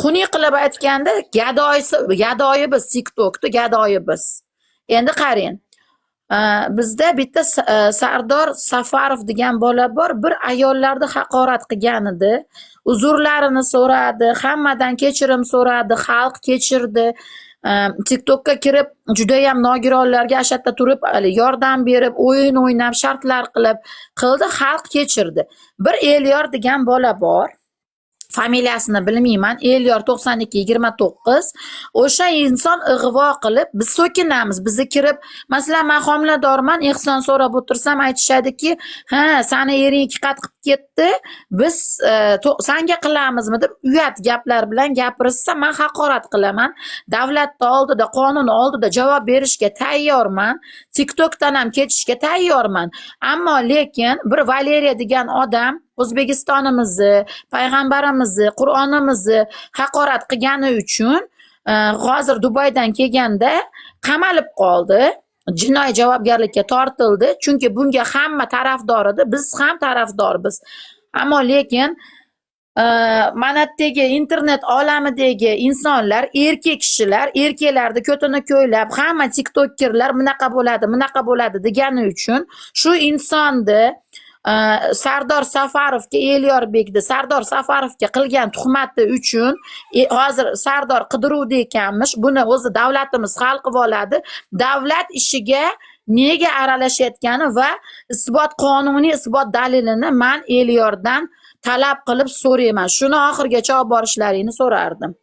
Xunuk qilib aytganda gadoyisi, gadoyi biz, TikTokda gadoyi biz. Endi qarang. Bizda bitta Sardor Safarov degan bola bor, bir ayollarni haqorat qilgan edi. Uzrlarini so'radi, hammadan kechirim so'radi, xalq kechirdi. TikTokka kirib judayam nogironlarga ashatda turib hali yordam berib, o'yin o'ynab, shartlar qilib qildi, xalq kechirdi. Bir Elyor degan bola bor. Familiyasini bilmayman. Elyor 92 29. O'sha inson ig'vo qilib, biz so'kinamiz. Bizni kirib, masalan, men homiladorman, ehson so'rab o'tirsam aytishadiki, "Ha, sani ering ikki qat qilib ketdi, biz sanga qilamizmi?" deb uyat gaplar bilan gapirishsa, men haqorat qilaman. Davlatni oldida, qonun oldida javob berishga tayyorman. TikTokdan ham ketishga tayyorman. Ammo lekin bir Valeriya degan odam O'zbekistonimizni, payg'ambarimizni, Qur'onimizni haqorat qilgani uchun hozir Dubaydan kelganda qamalib qoldi. Jinoiy javobgarlikka tortildi. Chunki bunga hamma tarafdor edi, biz ham tarafdormiz. Ammo lekin mana yerdagi internet olamidagi insonlar, erkak kishilar, erkaklarni ko'tini ko'ylab, hamma tiktokkerlar bunaqa bo'ladi, bunaqa bo'ladi degani uchun shu insonni Sardor Safarovga, Elyorbekni Sardor Safarovga qilgan tuhmati uchun hozir Sardor qidiruvda ekanmish. Buni o'zi davlatimiz hal qilib oladi. Davlat ishiga nega aralashayotgani va isbot, qonuniy isbot dalilini man Elyordan talab qilib so'rayman. Shuni oxirigacha olib borishlaringni so'rardim.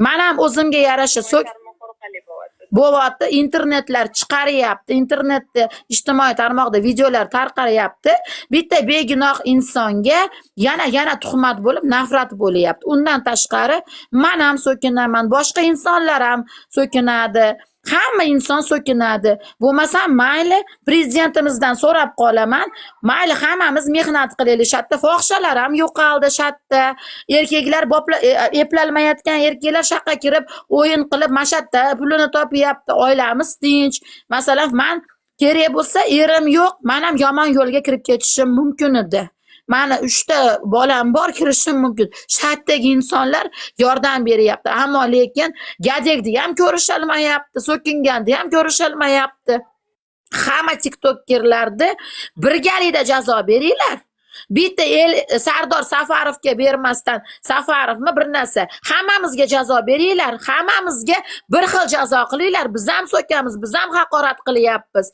Man ham o'zimga yarasha so'k Tarmoq orqali bo'lyapti. Bo'lyapti, internetlar chiqaryapti, internetda, ijtimoiy tarmoqda videolar tarqalyapti. Bitta begunoh insonga yana yana tuhmat bo'lib, nafrat bo'lyapti. Undan tashqari man ham so'kinaman, boshqa insonlar ham so'kinadi. Hamma inson so'kinadi. Bo'lmasam mayli, prezidentimizdan so'rab qolaman. Mayli, hammamiz mehnat qilaylik. Shu yerda fohishalar ham yo'qoldi, shu yerda erkaklar eplalmayotgan erkaklar shu yoqqa kirib o'yin qilib, mana shu yerda pulini topyapti. Oilamiz tinch. Masalan, man kerak bo'lsa erim yo'q, man ham yomon yo'lga kirib ketishim mumkin edi. Mani 3 ta bolam bor, kirishim mumkin. Shu yerdagi insonlar yordam beryapti. Ammo lekin gadekni ham ko'risholmayapti, so'kinganni ham ko'risholmayapti. Hamma tiktokkerlarni birgalikda jazo beringlar. Bitta el Sardor Safarovga bermasdan, Safarovmi bir narsa, hammamizga jazo beringlar, hammamizga bir xil jazo qilinglar. Biz ham so'kamiz, biz ham haqorat qilyapmiz.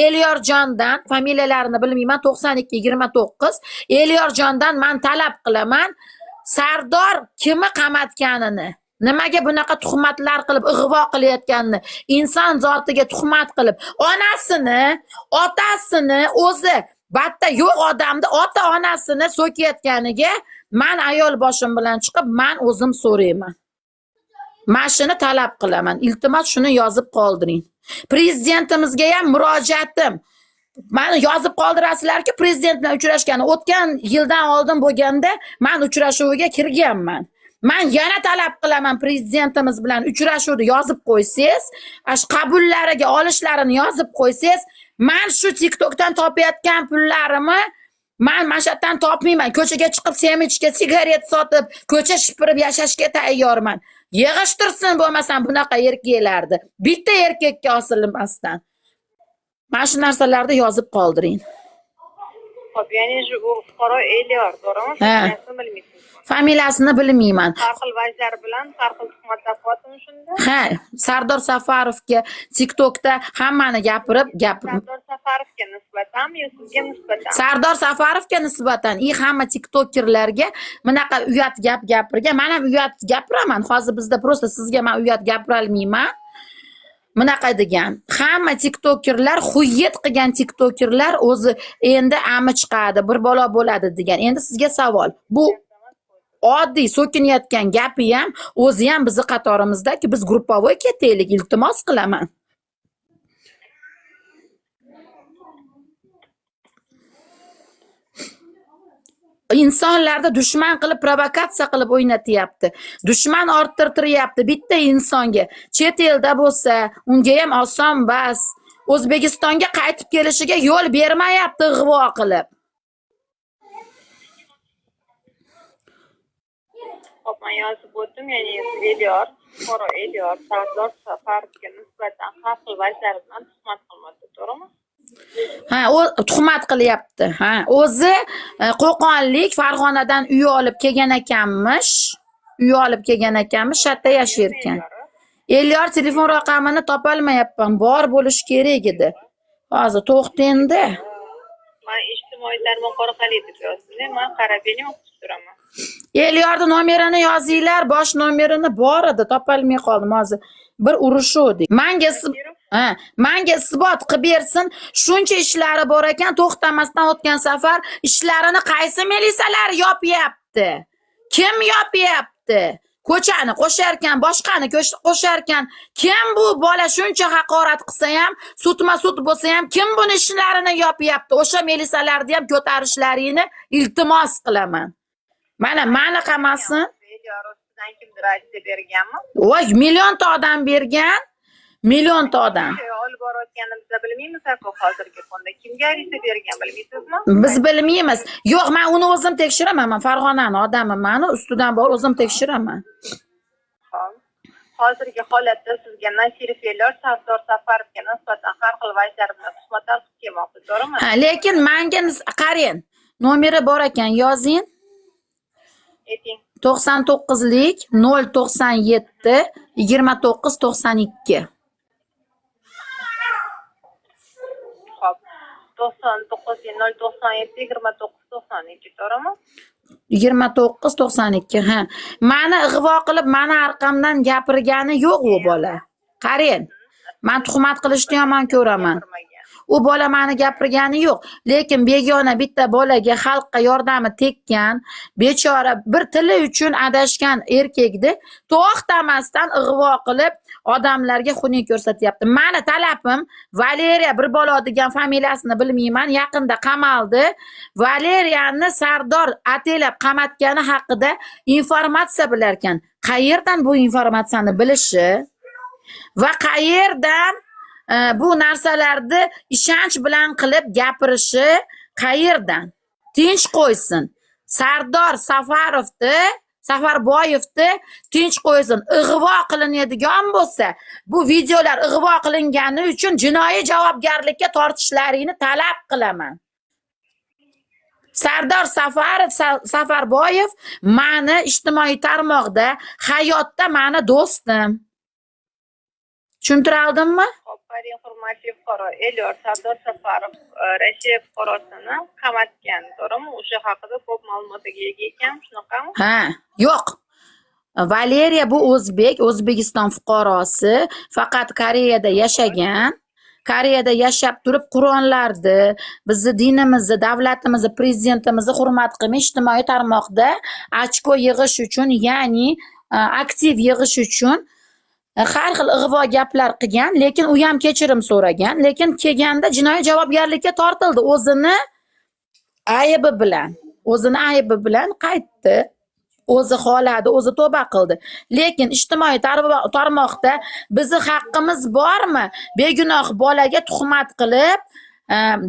Elyorjondan, familiyalarini bilmayman, 92 29, Elyorjondan man talab qilaman, Sardor kimni qamatganini, nimaga bunaqa tuhmatlar qilib, ig'vo qilayotganini, inson zotiga tuhmat qilib, onasini, otasini, o'zi batta yo'q odamni ota-onasini so'kayotganiga man ayol boshim bilan chiqib, man o'zim so'rayman. Mana shuni talab qilaman. Iltimos, shuni yozib qoldiring. Prezidentimizga ham murojaatim. Mani yozib qoldirasizlarki, prezident bilan uchrashgani o'tgan yildan oldin bo'lganda man uchrashuviga kirganman. Man yana talab qilaman, prezidentimiz bilan uchrashuvni yozib qo'ysangiz, ash qabullariga olishlarini yozib qo'ysangiz, man shu TikTokdan topayotgan pullarimni man mana shu yerdan topmayman. Ko'chaga chiqib семечка, sigaret sotib, ko'cha shipirib yashashga tayyorman. Yig'ishtirsin bo'lmasam bunaqa erkaklarni. Bitta erkakka osilmasdan. Mana shu narsalarni yozib qoldiring. Xo'p, ya'ni shu u fuqaro Elyor, to'g'rimi? Ha. Familiyasini bilmaysiz. Familiyasini bilmayman. Har xil vajlar bilan har xil tuhmatlar qilyaptimi shunda? Ha, Sardor Safarovga TikTokda hammani gapirib, gapirib Sardor Safarovga nisbatanmi yo sizga nisbatan? Sardor Safarovga nisbatan и hamma tiktokерlarga bunaqa uyat gap gapirgan. Men ham uyat gapiraman. Hozir bizda просто sizga men uyat gapirolmayman. Bunaqa degan. Hamma tiktokерlar, xuyet qilgan tiktokерlar o'zi endi ami chiqadi, bir balo bo'ladi degan. Endi sizga savol. Bu oddiy so'kinayotgan gapi ham o'zi ham bizni qatorimizdaki, biz gruppovoy ketaylik, iltimos qilaman. Insonlarni dushman qilib, provokatsiya qilib o'ynatyapti. Dushman orttirtiryapti bitta insonga. Chet elda bo'lsa, unga ham oson bas. O'zbekistonga qaytib kelishiga yo'l bermayapti ig'vo qilib. Xo'p, man yozib o'tdim, ya'ni Elyor, fuqaro Elyor Sardor Safarovga nisbatan har xil vajlar bilan tuhmat qilmoqda, to'g'rimi? Ha, u tuhmat qilyapti. Ha, o'zi Qo'qonlik, Farg'onadan uy olib kelgan ekanmish. Uy olib kelgan ekanmish, shu yerda yashar ekan. Elyor telefon raqamini topolmayapman. Bor bo'lishi kerak edi. Hozir to'xtangda. Man ijtimoiy tarmoq orqali deb yozdim, man qarab bering, o'qib turaman. Elyorni nomerini yozinglar, bosh nomerini bor edi, topolmay qoldim hozir. Bir urushuvdik. Ha, manga isbot qilib bersin, shuncha ishlari bor ekan, to'xtamasdan o'tgan safar ishlarini qaysi milisalar yopyapti? Kim yopyapti? Ko'chani qo'sharkan, boshqani qo'sharkan. Kim bu bola shuncha haqorat qilsa ham, sudma-sud bo'lsa ham, kim buni ishlarini yopyapti? O'sha milisalarni ham ko'tarishlaringni iltimos qilaman. Mana mani qamasin. Elyor ustidan kimdir ariza berganmi? Voy, millionta odam bergan, millionta odam. Olib borayotganini biz bilmaymiz-ku hozirgi kunda. Kimga ariza bergan bilmaysizmi? Biz bilmaymiz. Yo'q, men uni o'zim tekshiraman. Men Farg'onani odamiman, ustidan borib o'zim tekshiraman. Xo'p. Hozirgi holatda sizga Nasirov Elyor Sardor Safarovga nisbatan har xil vajlar bilan tuhmatlar qilib kelmoqda, to'g'rimi? Ha, lekin menga qarang, nomeri bor ekan, yozing. Ayting. 99lik 097 29 92. Xo'p. 99 097 29 92, to'g'rimi? 29 92, ha. Mani ig'vo qilib, mani arqamdan gapirgani yo'q u bola. Qarang, men tuhmat qilishni yomon ko'raman. Gapirmagan. U bola mani gapirgani yo'q, lekin begona bitta bolaga xalqqa yordami tekkan, bechora bir tili uchun adashgan erkakni to'xtamasdan ig'vo qilib odamlarga xunuk ko'rsatyapti. Mani talabim Valeriya bir bola degan familiyasini bilmayman, yaqinda qamaldi. Valeriyani Sardor ataylab qamatgani haqida informatsiya bilarkan. Qayerdan bu informatsiyani bilishi va qayerdan bu narsalarni ishonch bilan qilib gapirishi qayerdan? Tinch qo'ysin. Sardor Safarovni, Safarboyevni tinch qo'ysin. Ig'vo qilinadigan bo'lsa, bu videolar ig'vo qilingani uchun jinoiy javobgarlikka tortishlaringni talab qilaman. Sardor Safarov, Safarboyev mani ijtimoiy tarmoqda, hayotda mani do'stim. Tushuntira oldimmi? Xo'p, qarang, hurmatli fuqaro Elyor Sardor Safarov Rossiya fuqarosini qamatgan, to'g'rimi? O'sha haqida ko'p ma'lumotga ega ekan, shunaqami? Ha, yo'q. Valeriya bu o'zbek, O'zbekiston fuqarosi, faqat Koreyada yashagan. Koreyada yashab turib Qur'onlarni, bizni dinimizni, davlatimizni, prezidentimizni hurmat qilmay ijtimoiy tarmoqda ochko yig'ish uchun, ya'ni aktiv yig'ish uchun har xil ig'vo gaplar qilgan, lekin u ham kechirim so'ragan, lekin kelganda jinoiy javobgarlikka tortildi o'zini aybi bilan. O'zini aybi bilan qaytdi. O'zi xohladi, o'zi tavba qildi. Lekin ijtimoiy tarmoqda bizni haqqimiz bormi? Begunoh bolaga tuhmat qilib,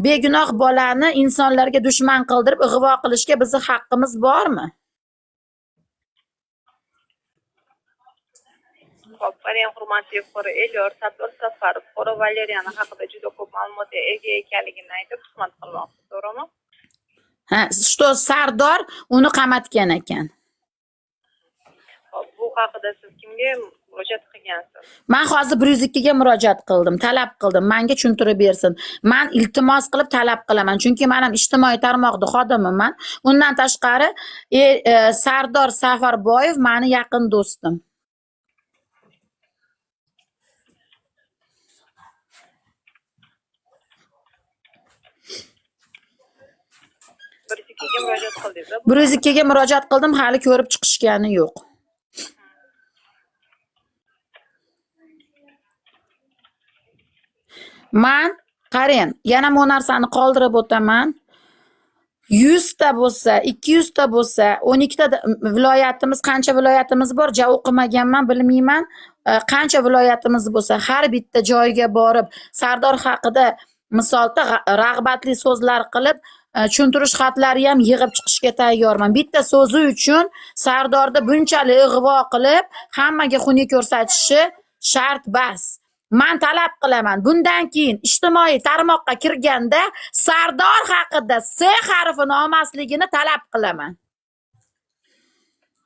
begunoh bolani insonlarga dushman qildirib, ig'vo qilishga bizni haqqimiz bormi? Xo'p, qarang, hurmatli fuqaro Elyor Sardor Safarov fuqaro Valeriyani haqida juda ko'p ma'lumotga ega ekanligini aytib tuhmat qilmoqda, to'g'rimi? Ha, что Sardor uni qamatgan ekan. Xo'p, bu haqida siz kimga murojaat qilgansiz? Men hozir 102 ga murojaat qildim, talab qildim. Menga tushuntirib bersin. Men iltimos qilib talab qilaman, chunki men ham ijtimoiy tarmoqda xodimiman. Undan tashqari, Sardor Safarboyev meni yaqin do'stim. 102 ga murojaat qildingiz? 102 ga murojaat qildim, hali ko'rib chiqishgani yo'q. Man qarang, yana bu narsani qoldirib o'taman. 100 ta bo'lsa, 200 ta bo'lsa, 12 ta viloyatimiz, qancha viloyatimiz bor, ja o'qimaganman, bilmayman. Qancha viloyatimiz bo'lsa, har bitta joyga borib, Sardor haqida misolda rag'batli so'zlar qilib, Tushuntirish xatlari ham yig'ib chiqishga tayyorman. Bitta so'zi uchun Sardorni bunchalik ig'vo qilib, hammaga xunuk ko'rsatishi shart bas. Man talab qilaman. Bundan keyin ijtimoiy tarmoqqa kirganda Sardor haqida S harfini olmasligini talab qilaman.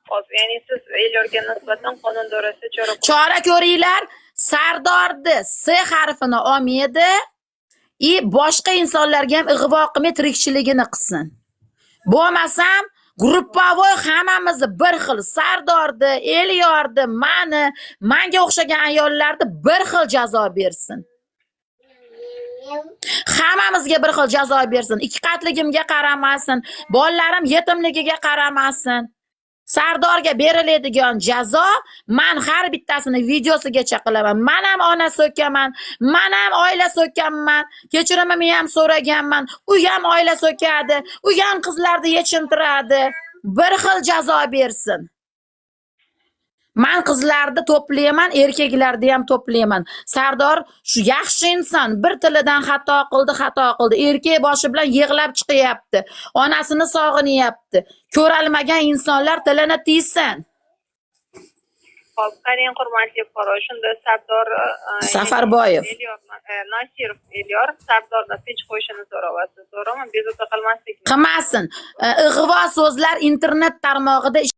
Xo'p, ya'ni siz Elyorga nisbatan qonun doirasida chora Chora ko'ringlar, Sardorni S harfini olmaydi и boshqa insonlarga ham ig'vo qilmay tirikchiligini qilsin. Bo'lmasam, групповой hammamizni bir xil Sardorni, Elyorni, mani, manga o'xshagan ayollarni bir xil jazo bersin. Hammamizga bir xil jazo bersin. Ikki qatligimga qaramasin, bolalarim yetimligiga qaramasin. Sardorga beriladigan jazo man har bittasini videosigacha qilaman. Man ham ona so'kaman, man ham oila so'kanman. Kechirimimni ham so'raganman. U ham oila so'kadi, u ham qizlarni yechintiradi. Bir xil jazo bersin. Man qizlarni to'playman, erkaklarni ham to'playman. Sardor shu yaxshi inson, bir tilidan xato qildi, xato qildi. Erkak boshi bilan yig'lab chiqyapti. Onasini sog'inyapti. Ko'ralmagan insonlar tilini tiysin. Xo'p, qarang, hurmatli fuqaro, shunda Sardor Safarboyev. Elyor Nosirov Elyor Sardorni tinch qo'yishini so'rayapsiz, to'g'rimi? Bezovta qilmaslikni. Qilmasin. Ig'vo so'zlar internet tarmog'ida